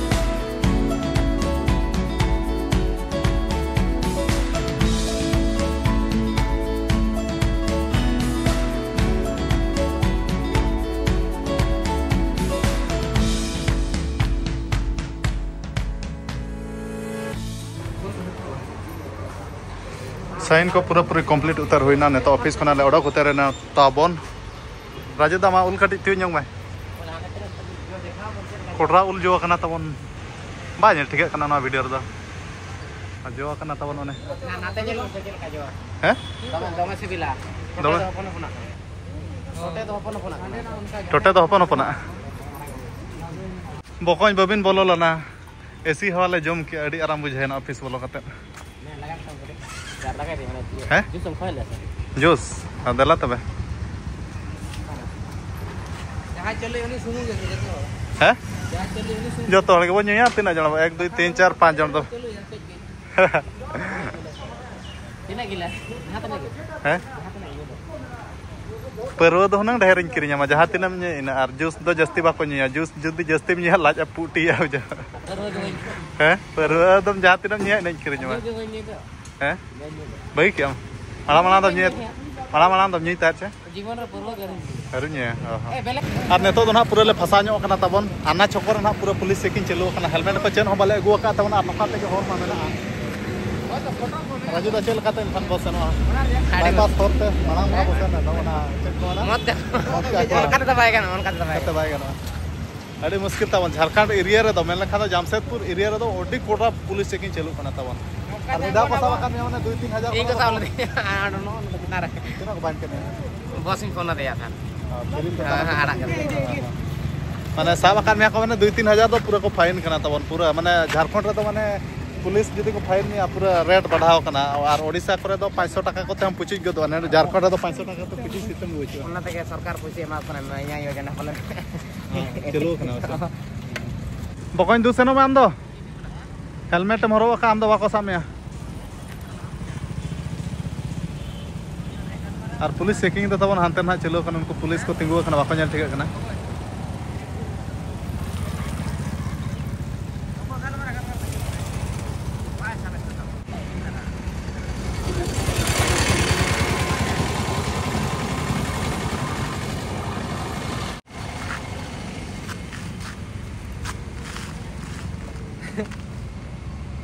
ᱥᱟᱭᱤᱱ ᱠᱚ ᱯᱩᱨᱟᱹᱯᱩᱨᱤ ᱠᱚᱢᱯᱞᱤᱴ ᱩᱛᱟᱹᱨ ᱦᱩᱭᱱᱟ᱾ ᱱᱤᱛᱚᱜ ᱚᱯᱷᱤᱥ ᱠᱷᱚᱱᱟᱜ ᱞᱮ ᱚᱰᱚᱠ ᱩᱛᱟᱹᱨ ᱮᱱᱟ ᱛᱟᱵᱚᱱ᱾ ᱨᱟᱡᱩ ᱫᱟ, ᱢᱟ ᱩᱞ ᱠᱟᱹᱴᱤᱡ ᱛᱤᱭᱳᱜ ᱧᱚᱜ ᱢᱮ᱾ ᱠᱚᱰᱨᱟ ᱩᱞ ᱡᱚ ᱟᱠᱟᱱᱟ ᱛᱟᱵᱚᱱ, ᱵᱟᱭ ᱧᱮᱞ ᱴᱷᱤᱠᱟᱹᱜ ᱠᱟᱱᱟ ᱱᱚᱣᱟ ᱵᱷᱤᱰᱤᱭᱳ ᱨᱮᱫᱚ᱾ ᱟᱨ ᱡᱚ ᱟᱠᱟᱱᱟ ᱛᱟᱵᱚᱱ ᱚᱱᱮ᱾ ᱱᱟᱛᱮ ᱧᱮᱞ ᱢᱮᱥᱮ ᱪᱮᱫ ᱞᱮᱠᱟ ᱡᱚ᱾ ᱦᱮᱸ? ᱫᱚᱢᱮ, ᱫᱚᱢᱮ ᱥᱤᱵᱤᱞᱟ᱾ ᱫᱚᱢᱮ? ᱴᱚᱴᱮ ᱫᱚ ᱦᱚᱯᱚᱱ ᱦᱚᱯᱚᱱᱟᱜ ᱠᱟᱱᱟ᱾ ᱴᱚᱴᱮ ᱫᱚ ᱦᱚᱯᱚᱱ ᱦᱚᱯᱚᱱᱟᱜ ᱠᱟᱱᱟ᱾ ᱴᱚᱴᱮ ᱫᱚ ᱦᱚᱯᱚᱱ ᱦᱚᱯᱚᱱᱟᱜ᱾ ᱵᱚᱠᱚᱧ ᱵᱟᱹᱵᱤᱱ ᱵᱚᱞᱚ ᱞᱮᱱᱟ᱾ ᱮᱥᱤ ᱦᱟᱣᱟ ᱞᱮ ᱡᱚᱢ ᱠᱮᱜᱼᱟ, ᱟᱹᱰᱤ ᱟᱨᱟᱢ ᱵᱩᱡᱷᱟᱹᱣᱮᱱᱟ ᱚᱯᱷᱤᱥ ᱵᱚᱞᱚ ᱠᱟᱛᱮᱫ᱾ ᱦᱮᱸ? ᱡᱩᱥ ᱮᱢ ᱠᱷᱚᱭ ᱞᱮᱫᱟ ᱥᱮ? ᱡᱩᱥ? ᱟᱨ ᱫᱮᱞᱟ ᱛᱚᱵᱮ᱾ ᱡᱟᱦᱟᱸᱭ ᱪᱟᱹᱞᱩᱭ ᱩᱱᱤ ᱥᱩᱢᱩᱝ ᱜᱮ ᱡᱚᱛᱚ ᱦᱚᱲ᱾ ᱦᱮᱸ? ᱡᱟᱦᱟᱸᱭ ᱪᱟᱹᱞᱩᱭ ᱩᱱᱤ ᱥᱩᱢᱩᱝ᱾ ᱡᱚᱛᱚ ᱦᱚᱲ ᱜᱮᱵᱚᱱ ᱧᱩᱭᱟ, ᱛᱤᱱᱟᱹᱜ ᱡᱚᱱ ᱟᱵᱚ? ᱮᱠ, ᱫᱩᱭ, ᱛᱤᱱ, ᱪᱟᱨ, ᱯᱟᱸᱪ ᱡᱚᱱ ᱫᱚ᱾ ᱪᱟᱹᱞᱩᱭᱟ, ᱠᱟᱹᱡ ᱠᱟᱹᱡ᱾ ᱛᱤᱱᱟᱹᱜ ᱜᱤᱞᱟᱹᱥ? ᱡᱟᱦᱟᱸ ᱛᱤᱱᱟᱹᱜ ᱜᱮ᱾ ᱦᱮᱸ? ᱡᱟᱦᱟᱸ ᱛᱤᱱᱟᱹᱜ ᱜᱮ᱾ ᱯᱟᱹᱨᱣᱟᱹ ᱫᱚ ᱦᱩᱱᱟᱹᱝ ᱰᱷᱮᱨᱤᱧ ᱠᱤᱨᱤᱧᱟᱢᱟ, ᱡᱟᱦᱟᱸ ᱛᱤᱱᱟᱹᱜ ᱮᱢ ᱧᱩᱭᱟ, ᱤᱱᱟᱹᱜ᱾ ᱟᱨ ᱡᱩᱥ ᱫᱚ ᱡᱟᱹᱥᱛᱤ ᱵᱟᱠᱚ ᱧᱩᱭᱟ, ᱡᱩᱥ ᱡᱩᱫᱤ ᱡᱟᱹᱥᱛᱤᱢ ᱧᱩᱭᱟ, ᱞᱟᱡ ᱟᱹᱯᱩᱜ ᱴᱤᱭᱟ ᱵᱩᱡᱷᱟᱹᱣ᱾ ᱦᱮᱸ, ᱯᱟᱹᱨᱣᱟᱹ ᱫᱚᱢ ᱡᱟᱦᱟᱸ ᱛᱤᱱᱟᱹᱜ ᱮᱢ ᱧᱩᱭᱟ, ᱤᱱᱟᱹᱜ ᱤᱧ ᱠᱤᱨᱤᱧᱟᱢᱟ᱾ ᱦᱮᱸ, ᱵᱟᱹᱜᱤ ᱠᱮᱜ ᱟᱢ? ᱢᱟᱲᱟᱝ ᱢᱟᱲᱟᱝ ᱫᱚᱢ ᱧᱩᱭᱮᱫ, ᱢᱟᱲᱟᱝ ᱢᱟᱲᱟᱝ ᱫᱚᱢ ᱧᱩᱭ ᱛᱟᱦᱮᱸᱫ ᱪᱮ? ᱡᱤᱵᱚᱱ ᱨᱮ ᱯᱟᱹᱨᱣᱟᱹ ᱜᱮ ᱟᱹᱣᱨᱤᱧ ᱧᱩᱭᱟ᱾ ᱟᱹᱣᱨᱤᱧ ᱧᱩᱭᱟ? ᱚ ᱦᱚᱸ᱾ ᱟᱨ ᱱᱤᱛᱚᱜ ᱫᱚ ᱱᱟᱦᱟᱜ ᱯᱩᱨᱟᱹ ᱞᱮ ᱯᱷᱟᱥᱟᱣ ᱧᱚᱜ ᱠᱟᱱᱟ ᱛᱟᱵᱚᱱ᱾ ᱦᱟᱱᱟ ᱪᱷᱚᱠ ᱨᱮ ᱱᱟᱦᱟᱜ ᱯᱩᱨᱟᱹ ᱯᱩᱞᱤᱥ ᱪᱮᱠᱤᱝ ᱪᱟᱹᱞᱩ ᱟᱠᱟᱱᱟ, ᱦᱮᱞᱢᱮᱴ ᱠᱚ ᱪᱮᱫ ᱦᱚᱸ ᱵᱟᱞᱮ ᱟᱹᱜᱩ ᱟᱠᱟᱫ ᱛᱟᱵᱚᱱᱟ ᱟᱨ ᱱᱚᱝᱠᱟ ᱛᱮᱜᱮ ᱦᱚᱨ ᱢᱟ ᱢᱮᱱᱟᱜᱼᱟ᱾ ᱨᱟᱡᱩ ᱫᱟ, ᱪᱮᱫ ᱞᱮᱠᱟᱛᱮ ᱮᱱᱠᱷᱟᱱ ᱵᱚᱥ ᱥᱮᱱᱚᱜᱼᱟ? ᱵᱟᱭᱯᱟᱥ ᱦᱚᱨ ᱛᱮ ᱢᱟᱲᱟᱝ ᱢᱟ ᱵᱚᱥ ᱥᱮᱱ ᱞᱮᱱ ᱛᱟᱵᱚᱱᱟ, ᱪᱮᱫ ᱠᱚ ᱢᱮᱱᱟ? ᱢᱚᱛ ᱛᱮ᱾ ᱢᱚᱛ ᱠᱮᱫ ᱠᱚ᱾ ᱚᱱᱠᱟ ᱛᱮᱫᱚ ᱵᱟᱭ ᱜᱟᱱᱚᱜᱼᱟ, ᱚᱱᱠᱟ ᱛᱮᱫᱚ ᱵᱟᱭ ᱚᱱᱠᱟ ᱛᱮ ᱜᱟᱱᱚᱜᱼᱟ᱾ ᱵᱟᱭ ᱜᱟᱱᱚᱜᱼᱟ᱾ ᱟᱹᱰᱤ ᱢᱩᱥᱠᱤᱞ ᱛᱟᱵᱚᱱ ᱡᱷᱟᱲᱠᱷᱚᱸᱰ ᱮᱨᱤᱭᱟ ᱨᱮᱫᱚ, ᱢᱮᱱ ᱞᱮᱠᱷᱟᱱ ᱫᱚ ᱡᱟᱢᱥᱮᱫᱽᱯᱩᱨ ᱮᱨᱤᱭᱟ ᱨᱮᱫᱚ ᱟᱹᱰᱤ ᱠᱚᱰᱟ ᱯᱩᱞᱤᱥ ᱪᱮᱠᱤᱝ ᱪᱟᱹᱞᱩᱜ ᱠᱟᱱᱟ ᱛᱟᱵᱚᱱ᱾ ᱟᱨ ᱢᱤᱫ ᱫᱷᱟᱣ ᱠᱚ ᱥᱟᱵ ᱟᱠᱟᱫ ᱢᱮᱭᱟ, ᱢᱟᱱᱮ ᱫᱩᱭ ᱛᱤᱱ ᱦᱟᱡᱟᱨ ᱤᱧ ᱠᱚ ᱠᱚ ᱥᱟᱵ ᱥᱟᱵ ᱞᱮᱫᱮᱭᱟ᱾ ᱟᱨ ᱱᱚᱜᱼᱚ ᱱᱚᱰᱮ ᱪᱮᱛᱟᱱ ᱨᱮ᱾ ᱛᱤᱱᱟᱹᱜ ᱠᱚ ᱵᱟᱝ ᱠᱟᱱᱟ? ᱵᱚᱥ ᱤᱧ ᱯᱷᱳᱱ ᱟᱫᱮᱭᱟ ᱛᱟᱦᱮᱸᱫ᱾ ᱦᱮᱸ, ᱯᱷᱤᱞᱤᱢ ᱠᱚ ᱦᱮᱸ, ᱦᱮᱸ, ᱟᱲᱟᱜ ᱠᱟᱫᱮᱭᱟ᱾ ᱢᱟᱱᱮ ᱥᱟᱵ ᱟᱠᱟᱫ ᱢᱮᱭᱟ ᱠᱚ, ᱢᱟᱱᱮ ᱫᱩᱭ ᱛᱤᱱ ᱦᱟᱡᱟᱨ ᱫᱚ ᱯᱩᱨᱟᱹ ᱠᱚ ᱯᱷᱟᱭᱤᱱ ᱠᱟᱱᱟ ᱛᱟᱵᱚᱱ ᱯᱩᱨᱟᱹ᱾ ᱢᱟᱱᱮ ᱡᱷᱟᱲᱠᱷᱚᱸᱰ ᱨᱮᱫᱚ ᱢᱟᱱᱮ ᱯᱩᱞᱤᱥ ᱡᱩᱫᱤ ᱠᱚ ᱯᱷᱟᱭᱤᱱ ᱢᱮᱭᱟ, ᱯᱩᱨᱟᱹ ᱨᱮᱴ ᱵᱟᱲᱦᱟᱣ ᱠᱟᱱᱟ᱾ ᱟᱨ ᱳᱰᱤᱥᱟ ᱠᱚᱨᱮ ᱫᱚ ᱯᱟᱸᱪᱥᱚ ᱴᱟᱠᱟ ᱠᱚᱛᱮ ᱦᱚᱸ ᱯᱩᱪᱩᱡ ᱜᱚᱫᱚᱜᱼᱟ, ᱱᱚᱰᱮ ᱡᱷᱟᱲᱠᱷᱚᱸᱰ ᱨᱮᱫᱚ ᱯᱟᱸᱪᱥᱚ ᱴᱟᱠᱟ ᱠᱚᱛᱮ ᱯᱩᱪᱩᱡ ᱥᱤᱥᱴᱮᱢ ᱜᱮ ᱵᱟᱹᱪᱩᱜᱼᱟ᱾ ᱚᱱᱟ ᱛᱮᱜᱮ ᱥᱚᱨᱠᱟᱨ ᱯᱩᱭᱥᱟᱹ ᱮᱢᱟ ᱠᱚ ᱠᱟᱱᱟ, ᱱᱚᱣᱟ ᱤᱧᱟᱹᱜ ᱭᱳᱡᱚᱱᱟ ᱯᱟᱞᱮ᱾ ᱦᱮᱸ, ᱪᱟᱹᱞᱩ ᱟᱠᱟᱱᱟ ᱵᱟᱥᱮ? ᱵᱚᱠᱚᱧ, ᱫᱩ ᱥᱮᱱᱚᱜ ᱢᱮ ᱟᱢ ᱫᱚ᱾ ᱦᱮᱞᱢᱮᱴ ᱮᱢ ᱦᱚᱨᱚᱜ ᱟᱠᱟᱫ, ᱟᱢ ᱫᱚ ᱵᱟᱠᱚ ᱥᱟᱵ ᱢᱮᱭᱟ᱾ ᱟᱨ ᱯᱩᱞᱤᱥ ᱪᱮᱠᱤᱝ ᱫᱚ ᱛᱟᱵᱚᱱ ᱦᱟᱱᱛᱮ ᱱᱟᱦᱟᱜ ᱪᱟᱹᱞᱩ ᱟᱠᱟᱱᱟ, ᱩᱱᱠᱩ ᱯᱩᱞᱤᱥ ᱠᱚ ᱛᱤᱸᱜᱩ ᱟᱠᱟᱱᱟ, ᱵᱟᱠᱚ ᱧᱮᱞ ᱴᱷᱤᱠᱟᱹᱜ ᱠᱟᱱᱟ᱾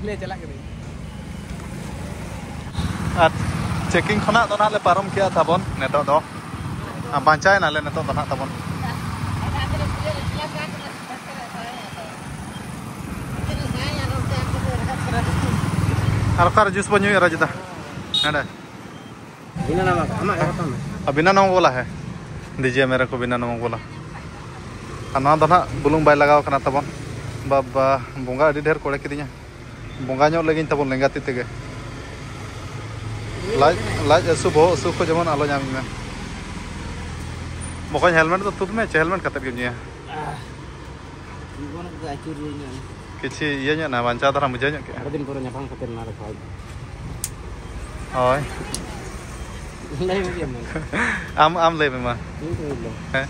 ᱞᱮ ᱪᱟᱞᱟᱜ ᱠᱟᱹᱱᱟᱹᱧ᱾ ᱟᱨ ᱪᱮᱠᱤᱝ ᱠᱷᱚᱱᱟᱜ ᱫᱚ ᱱᱟᱦᱟᱜ ᱞᱮ ᱯᱟᱨᱚᱢ ᱠᱮᱜᱼᱟ ᱛᱟᱵᱚᱱ ᱱᱤᱛᱚᱜ ᱫᱚ᱾ ᱟᱨ ᱵᱟᱧᱪᱟᱣ ᱮᱱᱟᱞᱮ ᱱᱤᱛᱚᱜ ᱫᱚ ᱱᱟᱦᱟᱜ ᱛᱟᱵᱚᱱ᱾ ᱟᱨ ᱚᱠᱟᱨᱮ ᱡᱩᱥ ᱵᱚᱱ ᱧᱩᱭᱟ, ᱨᱟᱡᱩᱫᱟ? ᱱᱚᱰᱮ᱾ बिना नमक, ᱟᱢᱟᱜ ᱜᱮ ᱦᱟᱛᱟᱣ ᱢᱮ᱾ ᱟᱨ ᱵᱤᱱᱟ ᱱᱚᱢᱚᱠ ᱵᱟᱞᱟ ᱦᱮ, ᱫᱤᱡᱤᱭᱟ ᱢᱮᱨᱮ ᱠᱚ ᱵᱤᱱᱟ ᱱᱚᱢᱚᱠ ᱵᱟᱞᱟ᱾ ᱟᱨ ᱱᱚᱣᱟ ᱫᱚ ᱱᱟᱦᱟᱜ ᱵᱩᱞᱩᱝ ᱵᱟᱭ ᱞᱟᱜᱟᱣ ᱠᱟᱱᱟ ᱛᱟᱵᱚᱱ᱾ ᱵᱟᱵᱟ, ᱵᱚᱸᱜᱟ ᱟᱹᱰᱤ ᱰᱷᱮᱨ ᱠᱚᱲᱮ ᱠᱤᱫᱤᱧᱟ᱾ ᱵᱚᱸᱜᱟ ᱧᱚᱜ ᱞᱟᱹᱜᱤᱧ ᱛᱟᱵᱚᱱ ᱞᱮᱸᱜᱟ ᱛᱤ ᱛᱮᱜᱮ᱾ ᱞᱟᱡ, ᱞᱟᱡ ᱦᱟᱹᱥᱩ, ᱵᱚᱦᱚᱜ ᱦᱟᱹᱥᱩ ᱠᱚ ᱡᱮᱢᱚᱱ ᱟᱞᱚ ᱧᱟᱢᱤᱧ ᱢᱟ᱾ ᱵᱚᱠᱚᱧ, ᱦᱮᱞᱢᱮᱴ ᱫᱚ ᱛᱩᱫ ᱢᱮ, ᱪᱮ ᱦᱮᱞᱢᱮᱴ ᱠᱟᱛᱮᱫ ᱜᱮᱢ ᱧᱩᱭᱟ? ᱡᱤᱵᱚᱱ ᱨᱮᱫᱚ ᱟᱹᱪᱩᱨ ᱨᱩᱣᱟᱹᱲ ᱧᱚᱜ ᱮᱱᱟ᱾ ᱠᱤᱪᱷᱤ ᱤᱭᱟᱹ ᱧᱚᱜ ᱱᱟ, ᱵᱟᱧᱪᱟᱣ ᱫᱷᱟᱨᱟ ᱵᱩᱡᱷᱟᱹᱣ ᱧᱚᱜ ᱠᱮᱜᱼᱟ᱾ ᱟᱹᱰᱤ ᱫᱤᱱ ᱯᱚᱨᱮ ᱧᱟᱯᱟᱢ ᱠᱷᱟᱹᱛᱤᱨ ᱱᱚᱣᱟ ᱨᱮ ᱠᱷᱚᱡ᱾ ᱦᱳᱭ᱾ ᱞᱟᱹᱭ ᱢᱮ ᱪᱮᱫ ᱮᱢ ᱢᱮᱱᱟ? ᱟᱢ ᱟᱢ ᱞᱟᱹᱭ ᱢᱮ ᱢᱟ᱾ ᱤᱧ ᱠᱚ ᱞᱟᱹᱭ᱾ ᱦᱮᱸ,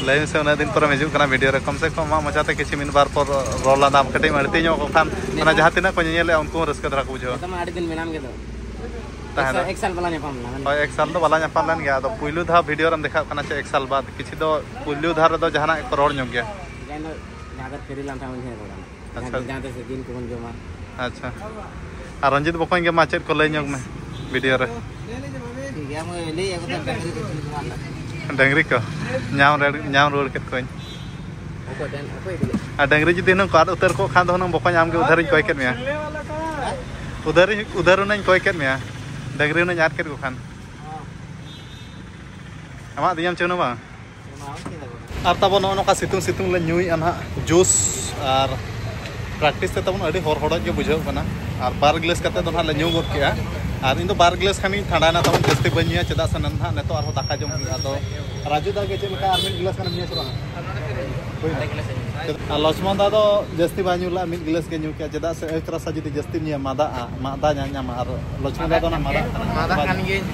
ᱞᱟᱹᱭ ᱢᱮᱥᱮ, ᱩᱱᱟᱹᱜ ᱫᱤᱱ ᱯᱚᱨᱮᱢ ᱦᱤᱡᱩᱜ ᱠᱟᱱᱟ ᱵᱷᱤᱰᱤᱭᱳ ᱨᱮ, ᱠᱚᱢ ᱥᱮ ᱠᱚᱢ ᱟᱢᱟᱜ ᱢᱚᱪᱟᱛᱮ ᱠᱤᱪᱷᱩ ᱢᱤᱫ ᱵᱟᱨ ᱯᱚᱨ ᱨᱚᱲ ᱞᱟᱸᱫᱟᱢ ᱠᱟᱹᱴᱤᱡ ᱮᱢ ᱟᱹᱲᱛᱤ ᱧᱚᱜ ᱠᱚ ᱠᱷᱟᱱ, ᱚᱱᱟ ᱡᱟᱦᱟᱸ ᱛᱤᱱᱟᱹᱜ ᱠᱚ ᱧᱮᱧᱮᱞᱮᱫᱼᱟ ᱩᱱᱠᱩ ᱦᱚᱸ ᱨᱟᱹᱥᱠᱟᱹ ᱫᱷᱟᱨᱟ ᱠᱚ ᱵᱩᱡᱷᱟᱹᱣᱟ᱾ ᱱᱤᱛᱚᱜ ᱢᱟ ᱟᱹᱰᱤ ᱫᱤᱱ ᱢᱮᱱᱟᱢ ᱜᱮ ᱫᱚ᱾ ᱛᱟᱦᱮᱸ ᱫᱚ᱾ ᱮᱠ ᱥᱟᱞ ᱵᱟᱞᱟ ᱧᱟᱯᱟᱢ ᱞᱮᱱᱟ, ᱢᱮᱱ ᱦᱳᱭ, ᱮᱠ ᱥᱟᱞ ᱫᱚ ᱵᱟᱞᱟ ᱧᱟᱯᱟᱢ ᱞᱮᱱ ᱜᱮᱭᱟ, ᱟᱫᱚ ᱯᱩᱭᱞᱩ ᱫᱷᱟᱣ ᱵᱷᱤᱰᱤᱭᱳ ᱨᱮᱢ ᱫᱮᱠᱷᱟᱜ ᱠᱟᱱᱟ ᱪᱮ ᱮᱠ ᱥᱟᱞ ᱵᱟᱫ, ᱠᱤᱪᱷᱩ ᱫᱚ ᱯᱩᱭᱞᱩ ᱫᱷᱟᱣ ᱨᱮᱫᱚ ᱡᱟᱦᱟᱱᱟᱜ ᱜᱮᱠᱚ ᱨᱚᱲ ᱧᱚᱜ ᱜᱮᱭᱟ᱾ ᱡᱟᱦᱟᱸ ᱫᱚ ᱡᱟᱦᱟᱸ ᱫᱚ ᱯᱷᱮᱨᱤ ᱞᱮᱱ ᱛᱟᱦᱮᱸᱫ ᱩᱱ ᱡᱚᱦᱚᱜ ᱨᱮ᱾ ᱟᱪᱪᱷᱟ᱾ ᱡᱟᱦᱟᱸ ᱛᱤᱥ ᱡᱤᱞ ᱠᱚᱵᱚᱱ ᱡᱚᱢᱟ᱾ ᱟᱪᱪᱷᱟ, ᱟᱨ ᱨᱚᱧᱡᱤᱛ ᱵᱚᱠᱚᱧ ᱜᱮ ᱢᱟ ᱪᱮᱫ ᱠᱚ ᱞᱟᱹᱭ ᱧᱚᱜ ᱢᱮ ᱵᱷᱤᱰᱤᱭᱳ ᱨᱮ᱾ ᱴᱷᱤᱠ ᱜᱮᱭᱟ, ᱢᱟᱹᱭ ᱞᱟᱹᱭ ᱟᱹᱜᱩ ᱛᱟᱢ ᱰᱟᱝᱨᱤ ᱠᱚ ᱪᱩᱞᱩ ᱠᱚ ᱢᱟᱜ ᱞᱮᱫ᱾ ᱰᱟᱹᱝᱨᱤ ᱠᱚ ᱧᱟᱢ ᱨᱮ- ᱧᱟᱢ ᱨᱩᱣᱟᱹᱲ ᱠᱮᱫ ᱠᱚᱣᱟᱧ᱾ ᱚᱠᱚᱭ ᱴᱷᱮᱱ? ᱚᱠᱚᱭ ᱤᱫᱤ ᱞᱮᱫ? ᱟᱨ ᱰᱟᱹᱝᱨᱤ ᱡᱩᱫᱤ ᱦᱩᱱᱟᱹᱝ ᱠᱚ ᱟᱫ ᱩᱛᱟᱹᱨ ᱠᱚᱜ ᱠᱷᱟᱱ ᱫᱚ ᱦᱩᱱᱟᱹᱝ ᱵᱚᱠᱚᱧ ᱟᱢᱜᱮ ᱩᱫᱷᱟᱹᱨᱤᱧ ᱠᱚᱭ ᱠᱮᱫ ᱢᱮᱭᱟ᱾ ᱩᱫᱷᱟᱹᱨᱤᱧ ᱩᱫᱷᱟᱹᱨ ᱦᱩᱱᱟᱹᱧ ᱠᱚᱭ ᱠᱮᱫ ᱢᱮᱭᱟ, ᱰᱟᱹᱝᱨᱤ ᱦᱩᱱᱟᱹᱧ ᱟᱫ ᱠᱮᱫ ᱠᱚ ᱠᱷᱟᱱ᱾ ᱟᱢᱟᱜ ᱫᱤᱭᱟᱹᱢ ᱪᱮ ᱦᱩᱱᱟᱹᱝ ᱵᱟᱝ? ᱚᱱᱟ ᱦᱚᱸ ᱪᱮᱫ ᱦᱚᱸ ᱵᱟᱝ᱾ ᱟᱨ ᱛᱟᱵᱚᱱ ᱱᱚᱜᱼᱚ ᱱᱚᱝᱠᱟ ᱥᱤᱛᱩᱝ ᱥᱤᱛᱩᱝ ᱞᱮ ᱧᱩᱭᱮᱫᱼᱟ ᱱᱟᱦᱟᱜ ᱡᱩᱥ, ᱟᱨ ᱯᱨᱮᱠᱴᱤᱥ ᱛᱮ ᱛᱟᱵᱚᱱ ᱟᱹᱰᱤ ᱦᱚᱨ ᱦᱚᱲᱚᱡ ᱜᱮ ᱵᱩᱡᱷᱟᱹᱜ ᱠᱟᱱᱟ᱾ ᱟᱨ ᱵᱟᱨ ᱜᱞᱟᱥ ᱠᱟᱛᱮ ᱫᱚ ᱱᱟᱦᱟᱜ ᱞᱮ ᱧᱩ ᱜᱚᱫ ᱠᱮᱜᱼᱟ᱾ ᱟᱨ ᱤᱧ ᱫᱚ ᱵᱟᱨ ᱜᱞᱟᱥ ᱠᱷᱟᱱ ᱜᱤᱧ ᱴᱷᱟᱱᱰᱟᱭᱮᱱᱟ ᱛᱟᱵᱚᱱ, ᱡᱟᱹᱥᱛᱤ ᱵᱟᱹᱧ ᱧᱩᱭᱟ, ᱪᱮᱫᱟᱜ ᱥᱮ ᱱᱟᱦᱟᱜ ᱱᱤᱛᱚᱜ ᱟᱨᱦᱚᱸ ᱫᱟᱠᱟ ᱡᱚᱢ ᱦᱩᱭᱩᱜᱼᱟ᱾ ᱟᱫᱚ ᱨᱟᱡᱩ ᱫᱟ ᱜᱮ ᱪᱮᱫ ᱞᱮᱠᱟ ᱟᱨ ᱢᱤᱫ ᱜᱞᱟᱥ ᱜᱟᱱᱮᱢ ᱧᱩᱭᱟ ᱥᱮ ᱵᱟᱝ? ᱦᱩᱭᱱᱟ᱾ ᱟᱨ ᱞᱚᱪᱷᱢᱚᱱ ᱫᱟ ᱫᱚ ᱡᱟᱹᱥᱛᱤ ᱵᱟᱭ ᱧᱩ ᱞᱮᱫᱼᱟ, ᱢᱤᱫ ᱜᱞᱟᱥ ᱜᱮ ᱧᱩ ᱠᱮᱜᱼᱟ, ᱪᱮᱫᱟᱜ ᱥᱮ ᱟᱹᱭᱩᱵ ᱛᱟᱨᱟ ᱥᱮ ᱡᱩᱫᱤ ᱡᱟᱹᱥᱛᱤᱢ ᱧᱩᱭᱟ ᱢᱟᱫᱟᱜᱼᱟ, ᱢᱟᱫᱟ ᱧᱟᱧᱟᱢᱟ᱾ ᱟᱨ ᱞᱚᱪᱷᱢᱚᱱ ᱫᱟ ᱫᱚ ᱚᱱᱟ ᱢᱟᱫᱟᱜ ᱠᱟᱱᱟ, ᱢᱟᱫᱟ ᱵᱟᱭ ᱠᱟᱱ ᱧᱩ᱾ ᱜᱤᱭᱟᱹᱧ᱾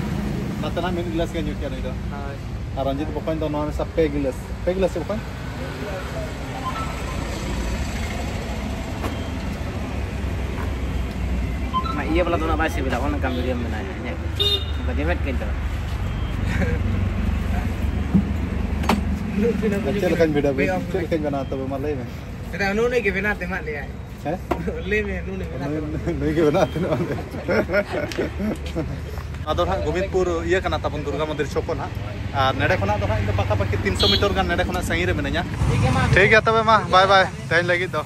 ᱚᱱᱟᱛᱮ ᱱᱟᱦᱟᱜ ᱢᱤᱫ ᱜᱞᱟᱥ ᱜᱮ ᱧᱩ ᱠᱮᱜᱼᱟ ᱱᱩᱭ ᱫᱚ᱾ ᱦᱳᱭ᱾ ᱟᱨ ᱨᱚᱧᱡᱤᱛ ᱵᱚᱠᱚᱧ ᱫᱚ ᱱᱚᱣᱟ ᱢᱮᱥᱟ ᱯᱮ ᱜᱞᱟᱥ, ᱯᱮ ᱜᱞᱟᱥ ᱥᱮ ᱵᱚᱠᱚᱧ? ᱚᱱᱟ ᱤᱭᱟᱹ ᱵᱟᱞᱟ ᱫᱚ ᱩᱱᱟᱹᱜ ᱵᱟᱭ ᱥᱤᱵᱤᱞᱟ, ᱚᱱᱠᱟ ᱢᱤᱰᱤᱭᱟᱢ ᱢᱮᱱᱟᱭᱟ ᱤᱧᱟᱹᱜ᱾ ᱚᱱᱠᱟ ᱡᱮᱢᱮᱫ ᱠᱟᱹᱧ ᱫᱚ᱾ ᱪᱮᱫ ᱞᱮᱠᱟᱧ ᱵᱷᱤᱰᱤᱭᱳ, ᱪᱮᱫ ᱞᱮᱠᱟᱧ ᱵᱮᱱᱟᱣᱟ ᱛᱚᱵᱮ ᱢᱟ ᱞᱟᱹᱭ ᱢᱮ᱾ ᱥᱮᱫᱟᱭ ᱱᱩᱱᱩᱭ ᱜᱮ ᱵᱮᱱᱟᱣ ᱛᱮ ᱮᱢᱟᱫ ᱞᱮᱭᱟᱭ᱾ ᱦᱮᱸ? ᱞᱟᱹᱭ ᱢᱮ, ᱱᱩᱱᱩᱭ ᱵᱮᱱᱟᱣ ᱛᱮ ᱮᱢᱟᱫ ᱱᱩᱭ ᱜᱮ ᱵᱮᱱᱟᱣ ᱛᱤᱱᱟᱹᱜ ᱵᱟᱝ᱾ ᱟᱫᱚ ᱱᱟᱦᱟᱜ ᱜᱳᱵᱤᱱᱫᱯᱩᱨ ᱤᱭᱟᱹ ᱠᱟᱱᱟ ᱛᱟᱵᱚᱱ, ᱫᱩᱨᱜᱟ ᱢᱚᱱᱫᱤᱨ ᱪᱷᱚᱠ ᱠᱚ ᱱᱟᱦᱟᱜ᱾ ᱟᱨ ᱱᱮᱰᱮ ᱠᱷᱚᱱᱟᱜ ᱫᱚ ᱱᱟᱦᱟᱜ ᱤᱧ ᱫᱚ ᱯᱟᱠᱟ ᱯᱟᱠᱤ ᱛᱤᱱᱥᱚ ᱢᱤᱴᱟᱨ ᱜᱟᱱ ᱱᱮᱰᱮ ᱠᱷᱚᱱᱟᱜ ᱥᱟᱺᱜᱤᱧ ᱨᱮ ᱢᱤᱱᱟᱹᱧᱟ᱾ ᱴᱷᱤᱠ ᱜᱮᱭᱟ ᱛᱚᱵᱮ ᱢᱟ, ᱵᱟᱭ ᱵᱟᱭ, ᱛᱮᱦᱮᱧ ᱞᱟᱹᱜᱤᱫ ᱫᱚ᱾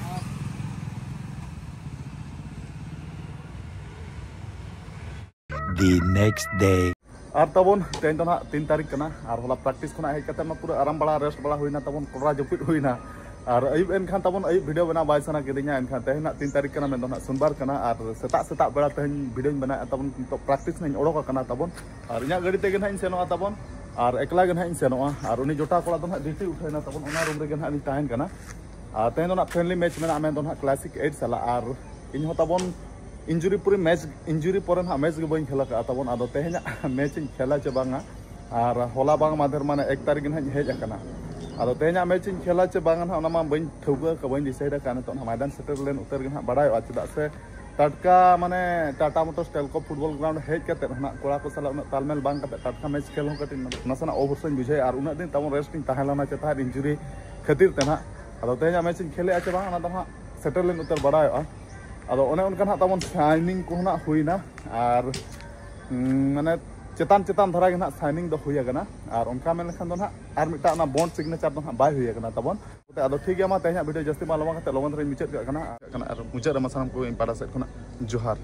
The next day. ᱟᱨ ᱛᱟᱵᱚᱱ ᱛᱮᱦᱮᱧ ᱫᱚ ᱱᱟᱦᱟᱜ ᱛᱤᱱ ᱛᱟᱹᱨᱤᱠᱷ ᱠᱟᱱᱟ, ᱟᱨ ᱦᱚᱞᱟ ᱯᱨᱮᱠᱴᱤᱥ ᱠᱷᱚᱱᱟᱜ ᱦᱮᱡ ᱠᱟᱛᱮ ᱢᱟ ᱯᱩᱨᱟᱹ ᱟᱨᱟᱢ ᱵᱟᱲᱟ, ᱨᱮᱥᱴ ᱵᱟᱲᱟ ᱦᱩᱭᱱᱟ ᱛᱟᱵᱚᱱ, ᱠᱚᱰᱨᱟ ᱡᱟᱹᱯᱤᱫ ᱦᱩᱭᱱᱟ᱾ ᱟᱨ ᱟᱹᱭᱩᱵ ᱮᱱᱠᱷᱟᱱ ᱛᱟᱵᱚᱱ ᱟᱹᱭᱩᱵ ᱵᱷᱤᱰᱤᱭᱳ ᱵᱮᱱᱟᱣ ᱵᱟᱭ ᱥᱟᱱᱟ ᱠᱤᱫᱤᱧᱟ, ᱮᱱᱠᱷᱟᱱ ᱛᱮᱦᱮᱧ ᱱᱟᱦᱟᱜ ᱛᱤᱱ ᱛᱟᱹᱨᱤᱠᱷ ᱠᱟᱱᱟ, ᱢᱮᱱᱫᱚ ᱱᱟᱦᱟᱜ ᱥᱳᱢᱵᱟᱨ ᱠᱟᱱᱟ᱾ ᱟᱨ ᱥᱮᱛᱟᱜ ᱥᱮᱛᱟᱜ ᱵᱮᱲᱟ ᱛᱮᱦᱮᱧ ᱵᱷᱤᱰᱤᱭᱳᱧ ᱵᱮᱱᱟᱣᱮᱫᱼᱟ ᱛᱟᱵᱚᱱ, ᱱᱤᱛᱚᱜ ᱯᱨᱮᱠᱴᱤᱥ ᱱᱟᱦᱟᱜ ᱤᱧ ᱚᱰᱚᱠ ᱟᱠᱟᱱᱟ ᱛᱟᱵᱚᱱ᱾ ᱟᱨ ᱤᱧᱟᱹᱜ ᱜᱟᱹᱰᱤ ᱛᱮᱜᱮ ᱱᱟᱦᱟᱜ ᱤᱧ ᱥᱮᱱᱚᱜᱼᱟ ᱛᱟᱵᱚᱱ, ᱟᱨ ᱮᱠᱞᱟ ᱜᱮ ᱱᱟᱦᱟᱜ ᱤᱧ ᱥᱮᱱᱚᱜᱼᱟ᱾ ᱟᱨ ᱩᱱᱤ ᱡᱚᱴᱟᱣ ᱠᱚᱲᱟ ᱫᱚ ᱱᱟᱦᱟᱜ ᱰᱤᱭᱩᱴᱤ ᱩᱴᱷᱟᱹᱣᱮᱱᱟ ᱛᱟᱵᱚᱱ, ᱚᱱᱟ ᱨᱩᱢ ᱨᱮᱜᱮ ᱱᱟᱦᱟᱜ ᱞᱤᱧ ᱛᱟᱦᱮᱱ ᱠᱟᱱᱟ᱾ ᱟᱨ ᱛᱮᱦᱮᱧ ᱫᱚ ᱱᱟᱦᱟᱜ ᱯᱷᱨᱮᱱᱰᱞᱤ ᱢᱮᱪ ᱢᱮᱱᱟᱜᱼᱟ, ᱢᱮᱱᱫᱚ ᱱᱟᱦᱟᱜ ᱠᱞᱟᱥᱤᱠ ᱮᱭᱤᱴ ᱥᱟᱞᱟᱜ᱾ ᱟᱨ ᱤᱧ ᱦᱚᱸ ᱛᱟᱵᱚᱱ ᱤᱧᱡᱩᱨᱤ ᱯᱚᱨᱮ ᱢᱮᱪ ᱤᱧᱡᱩᱨᱤ ᱯᱚᱨᱮ ᱱᱟᱦᱟᱜ ᱢᱮᱪ ᱜᱮ ᱵᱟᱹᱧ ᱠᱷᱮᱞ ᱟᱠᱟᱫᱼᱟ ᱛᱟᱵᱚᱱ᱾ ᱟᱫᱚ ᱛᱮᱦᱮᱧᱟᱜ ᱢᱮᱪ ᱤᱧ ᱠᱷᱮᱞᱟ ᱪᱮ ᱵᱟᱝᱟ, ᱟᱨ ᱦᱚᱞᱟ ᱵᱟᱝ ᱢᱟᱫᱷᱮᱨ ᱢᱟᱱᱮ ᱮᱠ ᱛᱟᱹᱨᱤᱠᱷ ᱜᱮ ᱱᱟᱦᱟᱜ ᱤᱧ ᱦᱮᱡ ᱟᱠᱟᱱᱟ᱾ ᱟᱫᱚ ᱛᱮᱦᱮᱧᱟᱜ ᱢᱮᱪ ᱤᱧ ᱠᱷᱮᱞᱟ ᱪᱮ ᱵᱟᱝᱟ ᱱᱟᱦᱟᱜ, ᱚᱱᱟ ᱢᱟ ᱵᱟᱹᱧ ᱴᱷᱟᱹᱣᱠᱟᱹ ᱟᱠᱟᱫ, ᱵᱟᱹᱧ ᱰᱤᱥᱟᱭᱤᱰ ᱟᱠᱟᱫᱼᱟ᱾ ᱱᱤᱛᱚᱜ ᱱᱟᱦᱟᱜ ᱢᱚᱭᱫᱟᱱ ᱥᱮᱴᱮᱨ ᱞᱮᱱ ᱩᱛᱟᱹᱨ ᱜᱮ ᱱᱟᱦᱟᱜ ᱵᱟᱲᱟᱭᱚᱜᱼᱟ, ᱪᱮᱫᱟᱜ ᱥᱮ ᱴᱟᱴᱠᱟ ᱢᱟᱱᱮ Tata motors Telco football ground ᱦᱮᱡ ᱠᱟᱛᱮ ᱱᱟᱦᱟᱜ ᱠᱚᱲᱟ ᱠᱚ ᱥᱟᱞᱟᱜ ᱩᱱᱟᱹᱜ ᱛᱟᱞᱢᱮᱞ ᱵᱟᱝ ᱠᱟᱛᱮ ᱴᱟᱴᱠᱟ ᱢᱮᱪ ᱠᱷᱮᱞ ᱦᱚᱸ ᱠᱟᱹᱴᱤᱡ ᱱᱟᱥᱮᱱᱟᱜ ᱚᱵᱚᱥᱥᱚᱧ ᱵᱩᱡᱷᱟᱹᱣᱮᱫᱼᱟ᱾ ᱟᱨ ᱩᱱᱟᱹᱜ ᱫᱤᱱ ᱛᱟᱵᱚᱱ ᱨᱮᱥᱴ ᱤᱧ ᱛᱟᱦᱮᱸ ᱞᱮᱱᱟ ᱪᱮᱛᱟᱱ ᱤᱧᱡᱩᱨᱤ ᱠᱷᱟᱹᱛᱤᱨ ᱛᱮ ᱱᱟᱦᱟᱜ᱾ ᱟᱫᱚ ᱛᱮᱦᱮᱧᱟᱜ ᱢᱮᱪ ᱤᱧ ᱠᱷᱮᱞᱮᱜᱼᱟ ᱪᱮ ᱵᱟᱝ, ᱚᱱᱟ ᱫᱚ ᱦᱟᱸᱜ ᱥᱮᱴᱮᱨ ᱞᱮᱱ ᱩᱛᱟᱹᱨ ᱵᱟᱲᱟᱭᱚᱜᱼᱟ᱾ ᱟᱫᱚ ᱚᱱᱮ ᱚᱱᱠᱟ ᱱᱟᱦᱟᱜ ᱛᱟᱵᱚᱱ ᱥᱟᱭᱱᱤᱝ ᱠᱚᱦᱚᱸ ᱱᱟᱦᱟᱜ ᱦᱩᱭᱱᱟ᱾ ᱟᱨ ᱩᱸ, ᱢᱟᱱᱮ ᱪᱮᱛᱟᱱ ᱪᱮᱛᱟᱱ ᱫᱷᱟᱨᱟ ᱜᱮ ᱱᱟᱦᱟᱜ ᱥᱟᱭᱱᱤᱝ ᱫᱚ ᱦᱩᱭ ᱟᱠᱟᱱᱟ᱾ ᱟᱨ ᱚᱱᱠᱟ ᱢᱮᱱ ᱞᱮᱠᱷᱟᱱ ᱫᱚ ᱱᱟᱦᱟᱜ ᱟᱨ ᱢᱤᱫᱴᱟᱝ ᱚᱱᱟ ᱵᱚᱱᱰ ᱥᱤᱜᱽᱱᱮᱪᱟᱨ ᱫᱚ ᱱᱟᱦᱟᱜ ᱵᱟᱭ ᱦᱩᱭ ᱟᱠᱟᱱᱟ ᱛᱟᱵᱚᱱ᱾ ᱟᱫᱚ ᱴᱷᱤᱠ ᱜᱮᱭᱟ, ᱢᱟ ᱛᱮᱦᱮᱧᱟᱜ ᱵᱷᱤᱰᱤᱭᱳ ᱡᱟᱹᱥᱛᱤ ᱵᱟᱝ ᱞᱚᱢᱵᱟ ᱠᱟᱛᱮ ᱞᱚᱜᱚᱱ ᱫᱷᱟᱨᱟᱧ ᱢᱩᱪᱟᱹᱫ ᱠᱟᱜ ᱠᱟᱱᱟ᱾ ᱟᱨ ᱢᱩᱪᱟᱹᱫ ᱨᱮ ᱢᱟ ᱥᱟᱱᱟᱢ ᱠᱚ ᱤᱧ ᱯᱟᱦᱴᱟ ᱥᱮᱫ ᱠᱷᱚᱱᱟᱜ ᱡᱚᱦᱟᱨ᱾